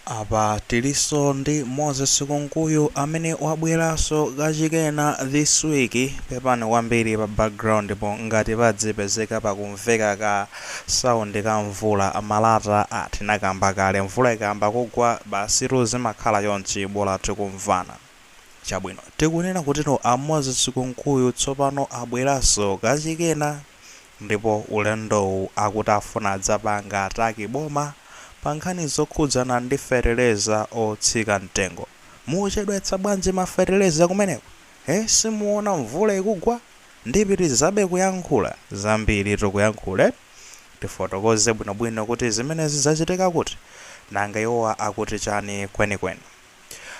Apa tilinso ndi Moses Kunkuyu amene wabweranso kachikena this week. Pepani kwambiri pa background po ngati padzipezeka pakumveka ka sound ka mvula, malata tinakamba kale, mvula ikayamba kugwa basitu zimakhala chonchi, bola tikumvana. Chabwino, tikunena kutino a Moses Kunkuyu tsopano abweranso kachikena, ndipo ulendowu akuti afuna adzapanga attack boma pa nkhani zokhudzana ndi feteleza otsika mtengo. Muchedwetsa bwanji mafeteleza kumeneko? Simuona mvula ikugwa? Ndipitirizabe kuyankhula zambiri, tikuyankhule, tifotokoze bwinobwino kuti zimenezi zachitika kuti, nanga iwowa akuti chani kwenikweni.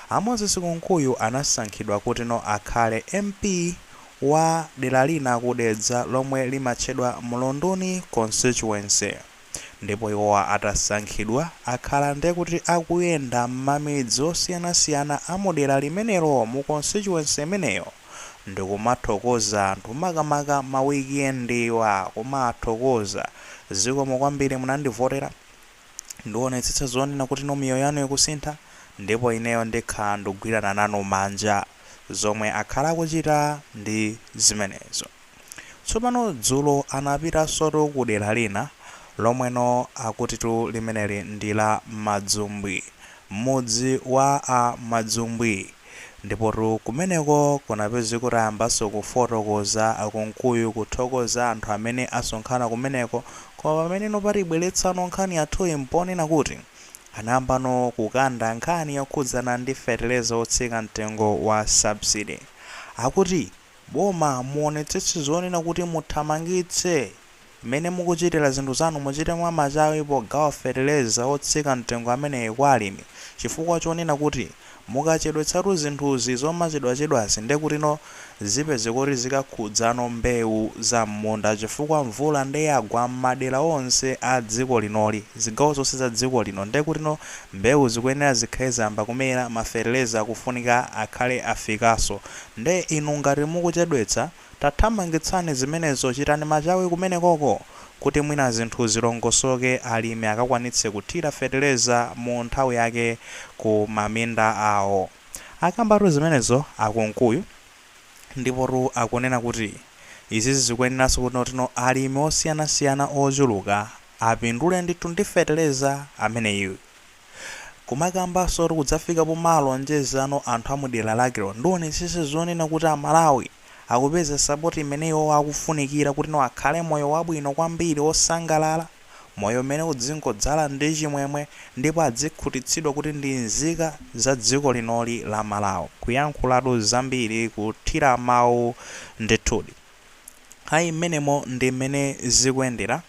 A Moses Kunkuyu anasankhidwa kuti no akhale MP wa dera lina ku Dedza lomwe limatchedwa Mlunduni Constituency. Ndipo iwowa atasankhidwa akhala ndekuti akuyenda m'mamidzi osiyanasiyana a mudera limenelo, mu constituency imeneyo, ndikumathokoza anthu, makamaka ma weekend wa, kumathokoza: "Zikomo kwambiri, munandivotera, ndionetsetsa zonena kuti no miyoyo yanu ikusintha, ndipo ineyo ndikhala ndikugwirana nanu manja." Zomwe akhala akuchita ndi zimenezo. Tsopano dzulo anapitanso ku dera lina lomweno akutitu limeneli ndi la Madzumbwi, mudzi wa a Madzumbwi. Ndipotu kumeneko kunapeza kuti ayambanso kufotokoza aKunkuyu, kuthokoza anthu amene asonkhana kumeneko. Koma pameneno patibweretsano nkhani yathuyi mponena kuti anayambano kukanda nkhani yokhudzana ndi feteleza otsika mtengo wa subsidy. Akuti boma muonetsetse zonena kuti muthamangitse mmene mukuchitira zinthu zanu, muchite mwa machawi pogawa feteleza otsika mtengo ameneyi kwa alimi, chifukwa chonena kuti mukachedwetsatu zinthuzi, zomachedwachedwazi, ndekuti no zipeze kuti zikakhudzano mbewu za m'munda, chifukwa mvula ndeyagwa m'madera onse a dziko linoli, zigawo zonse za dziko lino. Ndekuti no mbewu zikuyenera zikhale zayamba kumera, mafeteleza akufunika akhale afikanso. Nde inu ngati mukuchedwetsa, tathamangitsani zimenezo, chitani machawi kumenekoko kuti mwina zinthu zilongosoke, alimi akakwanitse kuthira feteleza mu nthawi yake ku maminda awo. Akambatu zimenezo aKunkuyu, ndipotu akunena kuti izizi zikuyeneranso kuti notino alimi osiyanasiyana ochuluka apindule ndithu ndi feteleza ameneyu. Kumakambanso kuti kudzafika pomalonjezano anthu amudera lakelo, ndionetsetse zonena kuti Amalawi akupeza support imeneyo akufunikira kuti no akhale moyo wabwino kwambiri, osangalala, moyo umene udzingodzala ndi chimwemwe, ndipo adzikhutitsidwa kuti ndi nzika za dziko linoli la Malawi. Kuyankhulatu zambiri, kuthira mawu ndithudi. Ayi, mmenemo ndi mmene zikuyendera.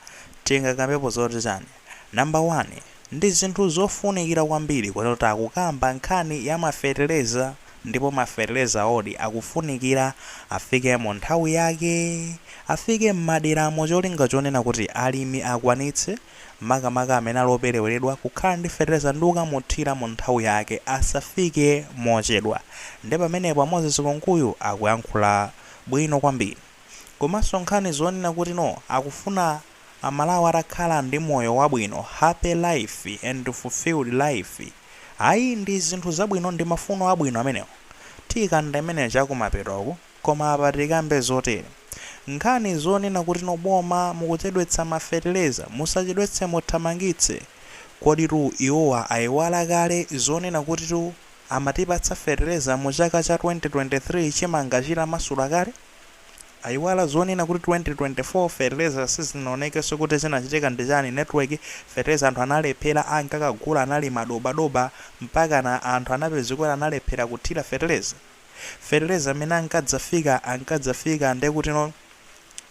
Tingakambepo zoti chani? Number 1, ndi zinthu zofunikira kwambiri kuti akukamba nkhani ya mafeteleza, ndipo mafeteleza odi akufunikira afike mu nthawi yake, afike m'maderamo, cholinga chonena kuti alimi akwanitse, makamaka amene ali opereweredwa, kukhala ndi feteleza ndi kukamuthira mu nthawi yake, asafike mochedwa. Ndi pamenepo Moses Kunkuyu akuyankhula bwino kwambiri. Komanso nkhani zonena kuti no akufuna Amalawi atakhala ndi moyo wabwino, happy life and fulfilled life, ayi, ndi zinthu zabwino, ndi mafuno abwino amenewo. Tikanda imene chakumapetoku. Koma apa tikambe zotere: nkhani zonena kuti no boma mukuchedwetsa mafeteleza, musachedwetse, muthamangitse. Kodi tu iwowa ayiwala kale zonena kuti tu amatipatsa feteleza mu chaka cha 2023 chimanga chitamasula kale? Ayiwala zonena kuti 2024 feteleza sizinaonekenso kuti chinachitika ndi chani, network, feteleza anthu analephera, ankakagula anali madobadoba, mpaka na anthu anapeza kuti analephera kuthira feteleza? Feteleza amene ankadzafika ndekuti no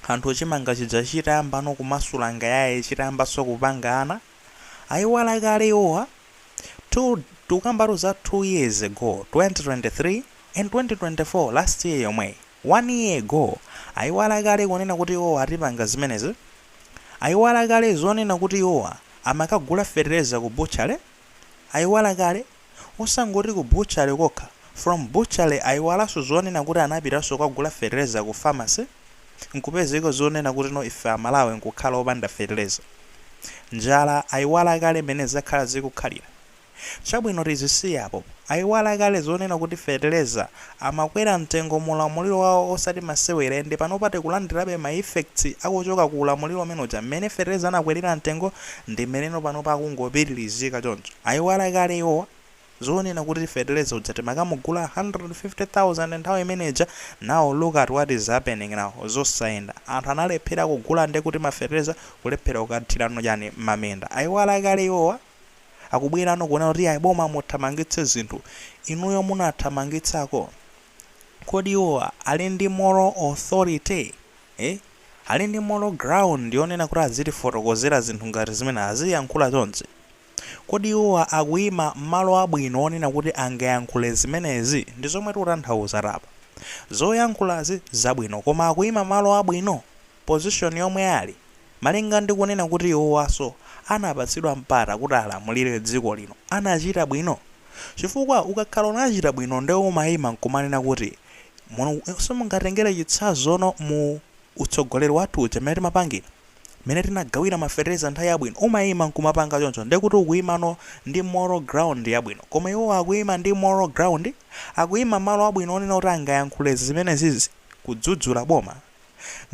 anthu chimanga chija chitayambano kumasula ngayaye, chitayambanso kupanga ana. Ayiwala kale iwowa? Tukambatu za 2 years ago, 2023 and 2024, last year yomwe, one year ago. Ayiwala kale kunena kuti iwowa atipanga zimenezi? Ayiwala kale zonena kuti iwowa amakagula feteleza ku butchery? Ayiwala kale? Osangoti ku butchery kokha, from butchery ayiwalanso zonena kuti anapitanso kukagula feteleza ku pharmacy, nkupezeka zonena kuti no ife Amalawi nkukhala opanda feteleza, njala? Ayiwala kale mene zakhala zikukhalira? Chabwino, tizisiyapo. Ayiwala kale zonena kuti feteleza amakwera mtengo mu ulamuliro wawo osati masewera, ndi panopa tikulandirabe ma effects akuchoka ku ulamuliro umene uja. Mmene feteleza anakwerera mtengo ndi mmeneno panopa akungopitirizika choncho. Ayiwala kale iwowa zonena kuti feteleza uja timakamugula 150,000 nthawi imeneja. Now look at what is happening now. Zosayenda, anthu analephera kugula, ndi kuti mafeteleza kulephera kukathirano chani mamenda. Ayiwala kale iwowa. Akubwerano kuona kuti ayi, boma muthamangitse zinthu. Inuyo munathamangitsako? Kodi iwowa ali ndi moral authority, eh? Ali ndi moral ground yonena kuti azitifotokozera zinthu ngati zimene aziyankhula chonchi? Kodi iwowa akuyima malo abwino onena kuti angayankhule zimenezi? Ndi zomwe tikutanthauza tapa. Zoyankhulazi zabwino, koma akuyima malo abwino, position yomwe ali, malinga ndi kunena kuti iwowaso anapatsidwa mpata kuti alamulire dziko lino, anachita bwino? Chifukwa ukakhala unachita bwino, ndi umayima nkumanena kuti simungatengere chitsanzono mu utsogoleri wathu uja, mmene timapangira, mmene tinagawira mafetereza nthawi yabwino. Umayima nkumapanga choncho, ndekuti ukuyimano ndi moral ground yabwino. Koma iwo akuyima ndi moral ground? Akuyima malo abwino onena kuti angayankhule zimenezizi, kudzudzula boma,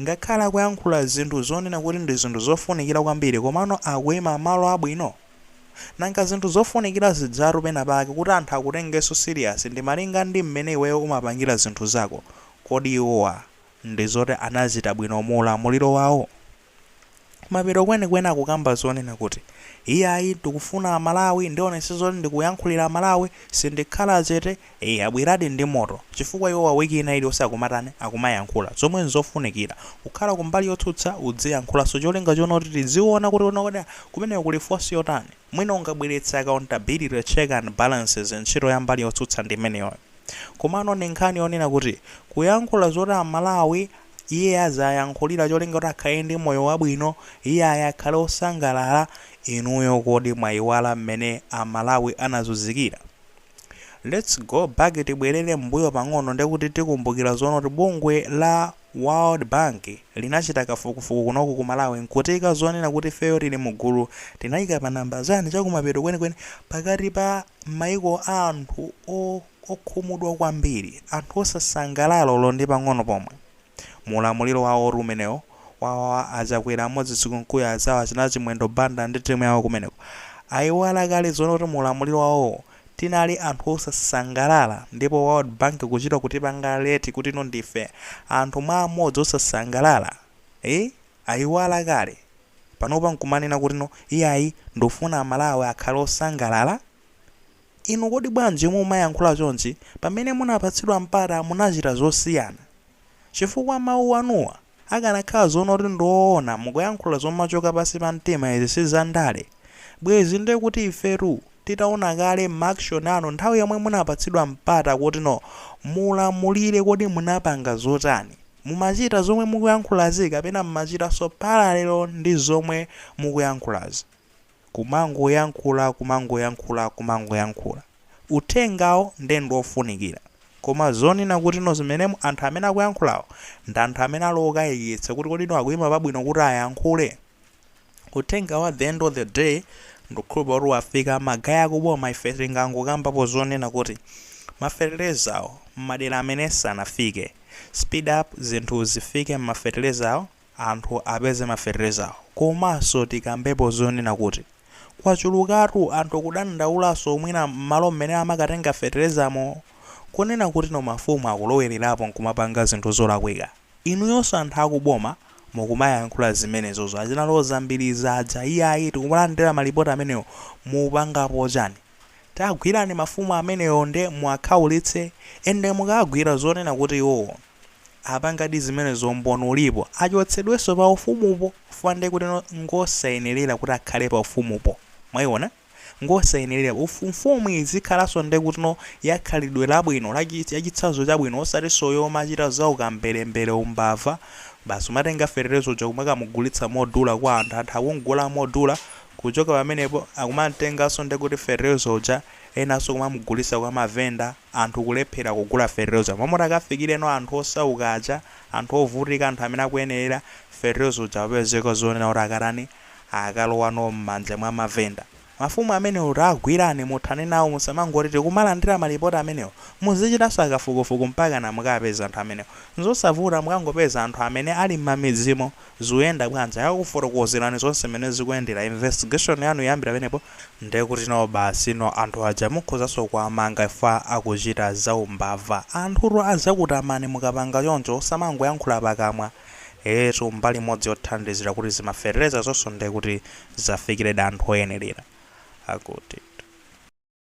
ngakhale akuyankhula zinthu zonena kuti ndi zinthu zofunikira kwambiri, komano akuyima malo abwino? Nanga zinthu zofunikira zidzatu pena pake kuti anthu akutengenso serious ndi malinga ndi mmene iweyo umapangira zinthu zako. Kodi iwowa ndi zoti anachita bwino mu ulamuliro wawo? Mapeto kwenikweni akukamba zonena kuti iyayi, tikufuna Amalawi, ndionetse zoti ndikuyankhulira Amalawi, sindikhala chete. Iye abweradi ndi moto, chifukwa iwowa wiki ina iliyonse akumatani? Akumayankhula zomwe nzofunikira. Kukhala kumbali yotsutsa, udziyankhulanso cholinga chonoti tiziona kuti unakoda kumeneko kuli force yotani, mwina ungabweretsa accountability, check and balances. Ntchito ya mbali yotsutsa ndi imeneyo. Komano ndi nkhani yonena kuti kuyankhula zoti Amalawi iye azayankhulira cholinga kuti akhale ndi moyo wabwino, iye ayi, akhale osangalala. Inuyo kodi mwayiwala mmene Amalawi anazunzikira? Let's go back, tibwerere mbuyo pang'ono, ndekuti tikumbukira zoona kuti bungwe la World Bank linachita kafukufuku kunoku ku Malawi nkutika zonena kuti ifeyo tili mugulu, tinayika pa namba zani chakumapeto kwenikweni pakati pa maiko a anthu okhumudwa kwambiri, anthu osasangalala olo ndi pang'ono pomwe. Mulamuliro wawo umenewo wawa Achakwera, Moses Kunkuyu, azawo achina Chimwendo Banda ndi timu yawo kumeneko. Ayiwala kale zoona kuti mulamuliro wawo tinali anthu osasangalala, ndipo World Bank kuchita kutipanga rate kuti ino ndife anthu mwa amodzi osasangalala, eh? Ayiwala kale. Panopa nkumanena kuti no, iyayi, ndofuna Amalawi akhale osangalala. Inu kodi bwanji mumayankhula chonchi pamene munapatsidwa mpata munachita zosiyana? Chifukwa mawu anuwa akanakhala zoona kuti ndiwoona, mukuyankhula zomachoka pansi pa mtima, izi sizandale, bwezi ndiye kuti ifetu titaona kale ma action anu nthawi yomwe munapatsidwa mpata kuti no, mulamulire. Kodi munapanga zotani? Mumachita zomwe mukuyankhulazi kapena mumachitanso parallel ndi zomwe mukuyankhulazi? Kumangoyankhula, kumangoyankhula, kumangoyankhula. Uthengawo ndiye ndiofunikira, koma zonena kuti no, zimene anthu amene akuyankhulawo ndi anthu amene ali okayikitsa kuti kodi no, akuyima pabwino kuti ayankhule? Uthenga wa the end of the day ndikukhulupirira kuti wafika ma guys akuboma. Ife tingangokambapo zonena kuti mafeterezawo m'madera amene sanafike, speed up zinthu zifike m'mafeterezawo, anthu apeze mafeterezawo. Komanso tikambepo zonena kuti kwachulukatu anthu kudandaulaso mwina m'malo mmene amakatenga feterezamo, kunena kuti no, mafumu akulowererapo nkumapanga zinthu zolakwika. Inuyonso anthu akuboma mukumayankhula zimenezozo, achinalo zambiri zadza, iyayi, tikumalandira malipoti amenewo, mupangapo chani? Tagwirani mafumu amenewo nde muwakhawulitse, ende mukagwira zonena kuti iwowo apangadi zimenezo, mboni ulipo, achotsedwenso pa ufumupo, fande kuti ngosayenerera kuti akhale pa ufumupo. Mwayiona, ngosayenerera. Mfumu izikhalanso nde kuti no, yakhalidwe labwino, yachitsanzo chabwino, osatinso yomachita za ukamberembere, umbava basi, umatenga feterezo uja kumakamugulitsa modula kwa anthu, anthu akungula modula. Kuchoka pamenepo akumatenganso nde kuti feterezo uja enanso kumamugulitsa kwa mavenda, anthu kulephera kugula feterezo. Momwe takafikireno anthu osauka aja, anthu ovutika, anthu amene akuyenerera feterezo uja, apezeka zonena kuti akatani? Akalowano m'manja mwa mavenda. Mafumu amenewo tagwirani, muthane nawo. Musamangoti tikumalandira malipoti amenewo. Muzichitanso akafukufuku mpaka mukapeza anthu amenewo. Nzosavuta, mukangopeza anthu amene ali m'mamidzimo, zikuyenda bwanji, akakufotokozerani zonse mmene zikuyendera. Investigation yanu iyambira pamenepo. Ndekuti no, basi no, anthu aja mukhozanso kuwamanga ifa akuchita zaumbava. Anthutu azakutamani mukapanga choncho, osamangoyankhula pakamwa. Etu, mbali imodzi yothandizira kuti zimaferereza zonso ndekuti zafikiredi anthu oyenerera akuti.